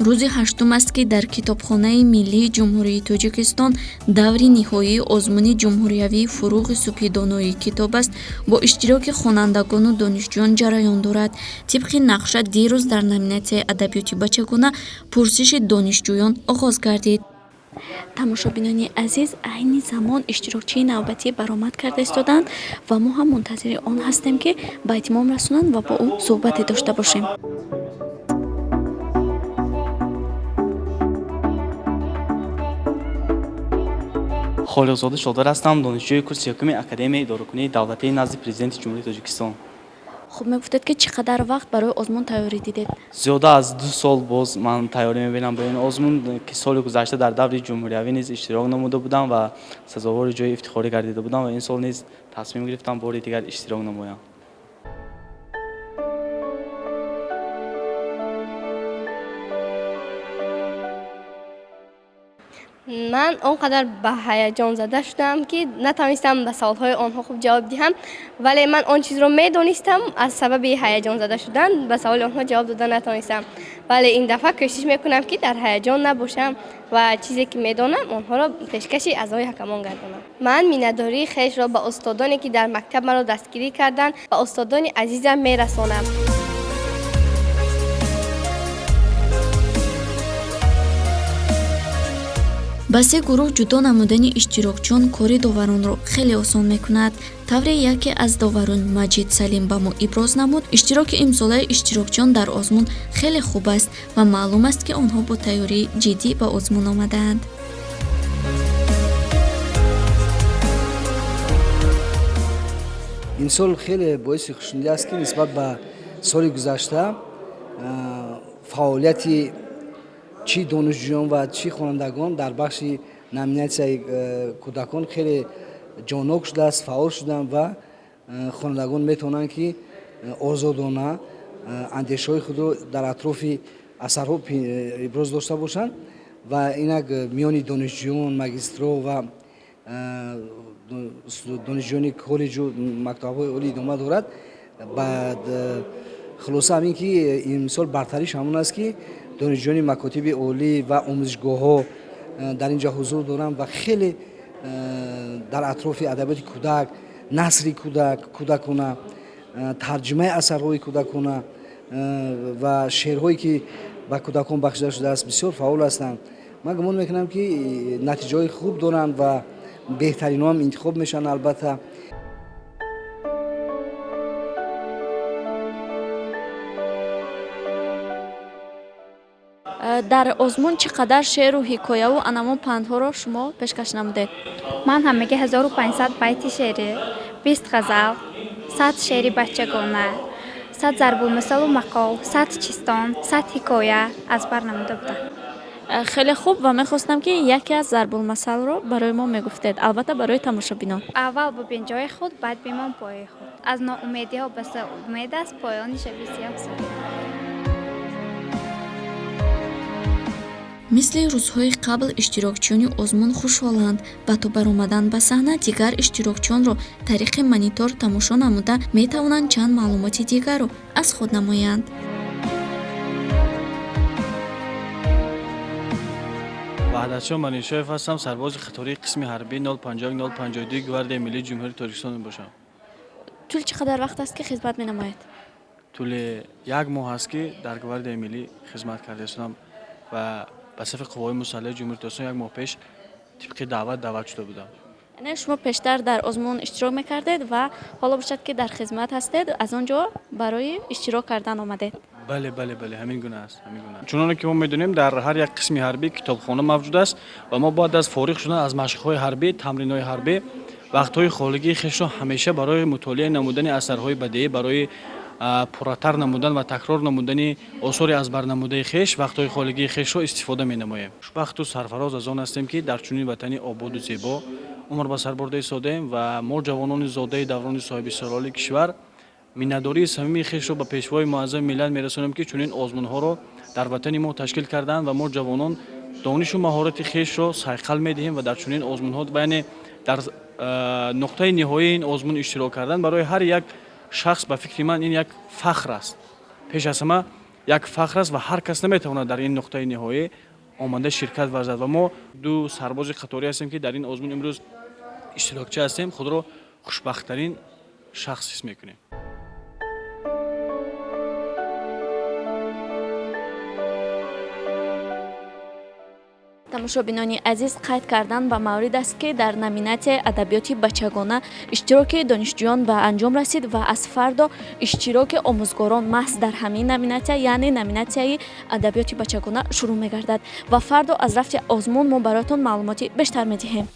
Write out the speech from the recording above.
Рӯзи ҳаштум аст, ки дар Китобхонаи миллии Ҷумҳурии Тоҷикистон даври ниҳоии озмуни ҷумҳуриявии «Фурӯғи субҳи доноии китоб аст» бо иштироки хонандагону донишҷӯён ҷараён дорад. Тибқи нақша, дирӯз дар номинатсияи адабиёти бачагона пурсиши донишҷӯён оғоз гардид. Тамошобинони азиз, айни замон иштирокчии навбатӣ баромад карда истоданд ва мо ҳам мунтазири он ҳастем, ки ба итмом расонанд ва бо ӯ суҳбате дошта бошем. Холиқзода Шодар ҳастам, донишҷӯи курси якуми Академияи идоракунии давлатии назди Президенти Ҷумҳурии Тоҷикистон. Хуб, мегуфтед, ки чӣ қадар вақт барои озмун тайёрӣ дидед? Зиёда аз 2 сол боз ман тайёрӣ мебинам ба ин озмун, ки соли гузашта дар даври ҷумҳуриявӣ низ иштирок намуда будам ва сазовори ҷои ифтихорӣ гардида будам ва ин сол низ тасмим гирифтам бори дигар иштирок намоям. Ман он қадар ба ҳаяҷон зада шудам, ки натавонистам ба саволҳои онҳо хуб ҷавоб диҳам, вале ман он чизро медонистам. Аз сабаби ҳаяҷон зада шудан ба саволи онҳо ҷавоб дода натавонистам, вале ин дафъа кӯшиш мекунам, ки дар ҳаяҷон набошам ва чизе ки медонам, онҳоро пешкаши аъзои ҳакамон гардонам. Ман миннатдории хешро ба устодоне, ки дар мактаб маро дастгирӣ карданд, ба устодони азизам мерасонам. Ба се гурӯҳ ҷудо намудани иштирокчиён кори доваронро хеле осон мекунад. Тавре яке аз доварон, Маҷид Салим, ба мо иброз намуд, иштироки имсолаи иштирокчиён дар озмун хеле хуб аст ва маълум аст, ки онҳо бо тайёрии ҷиддӣ ба озмун омадаанд. Имсол хеле боиси хушнудӣ аст, ки нисбат ба соли гузашта фаъолияти чӣ донишҷӯён ва чӣ хонандагон дар бахши номинатсияи кӯдакон хеле ҷоннок шудааст, фаъол шуданд ва хонандагон метавонанд, ки озодона андешаҳои худро дар атрофи асарҳо иброз дошта бошанд. Ва инак миёни донишҷӯён, магистро ва донишҷӯёни коллеҷу мактабҳои олӣ идома дорад. Баъд хулоса ҳамин, ки имсол бартариш ҳамон аст, ки донишҷӯёни макотиби олӣ ва омӯзишгоҳҳо дар ин ҷо ҳузур доранд ва хеле дар атрофи адабиёти кӯдак, насри кӯдак, кӯдакона, тарҷумаи асарҳои кӯдакона ва шеърҳое, ки ба кӯдакон бахшида шудааст, бисёр фаъол ҳастанд. Ман гумон мекунам, ки натиҷаҳои хуб доранд ва беҳтаринҳоам интихоб мешаванд, албатта. Дар озмун чӣ қадар шеъру ҳикояву анамон пандҳоро шумо пешкаш намудед? Ман ҳамагӣ 1500 байти шеърӣ, 20 ғазал, 100 шеъри бачагона, 100 зарбулмасалу мақол, 100 чистон, 100 ҳикоя аз бар намуда будам. Хеле хуб, ва мехостам, ки яке аз зарбулмасалро барои мо мегуфтед, албатта барои тамошобинон. Аввал бубин ҷои худ, баъд бимон пои худ. Аз ноумедиҳо басе умед аст, поёни шаби сиёҳ сафед. Мисли рӯзҳои қабл, иштирокчиёни озмун хушҳоланд ва то баромадан ба саҳна дигар иштирокчиёнро тариқи монитор тамошо намуда метавонанд чанд маълумоти дигарро аз худ намоянд. Ваҳдатшоҳ Манишоев ҳастам, сарбози қатории қисми ҳарбии 051 052 Гвардияи миллии Ҷумҳурии Тоҷикистон мебошам. Тӯли чӣ қадар вақт аст, ки хизмат менамоед? Тӯли як моҳ аст, ки дар Гвардияи миллӣ хизмат карда истодам ва ба сафи қувваҳои мусаллаҳи Ҷумҳурии Тоҷикистон як моҳ пеш тибқи даъват даъват шуда будам. Яъне шумо пештар дар озмун иштирок мекардед ва ҳоло бошад, ки дар хизмат ҳастед, аз он ҷо барои иштирок кардан омадед? Бале, ҳамин гуна аст, ҳамин гуна. Чуноне ки мо медонем, дар ҳар як қисми ҳарбӣ китобхона мавҷуд аст ва мо бояд аз фориғ шудан аз машқҳои ҳарбӣ, тамринҳои ҳарбӣ вақтҳои холигии хешро ҳамеша барои мутолиа намудани асарҳои бадеӣ, барои пурратар намудан ва такрор намудани осори аз барнамудаи хеш вақтҳои холигии хешро истифода менамоем. Хушбахту сарфароз аз он ҳастем, ки дар чунин ватани ободу зебо умр ба сар бурда истодаем ва мо, ҷавонони зодаи даврони соҳибистиқлолии кишвар, миннатдории самимии хешро ба Пешвои муаззами миллат мерасонем, ки чунин озмунҳоро дар ватани мо ташкил карданд ва мо, ҷавонон, донишу маҳорати хешро сайқал медиҳем ва дар чунин озмунҳо, яъне дар нуқтаи ниҳоии ин озмун иштирок кардан барои ҳар як шахс, ба фикри ман, ин як фахр аст. Пеш аз ҳама Як фахр аст ва ҳар кас наметавонад дар ин нуқтаи ниҳоӣ омада ширкат варзад. Ва мо ду сарбози қаторӣ ҳастем, ки дар ин озмун имрӯз иштирокчӣ ҳастем, худро хушбахттарин шахс ҳис мекунем. Тамошобинони азиз, қайд кардан ба маврид аст, ки дар номинатсияи адабиёти бачагона иштироки донишҷӯён ба анҷом расид ва аз фардо иштироки омӯзгорон маҳз дар ҳамин номинатсия, яъне номинатсияи адабиёти бачагона шурӯъ мегардад ва фардо аз рафти озмун мо бароятон маълумоти бештар медиҳем.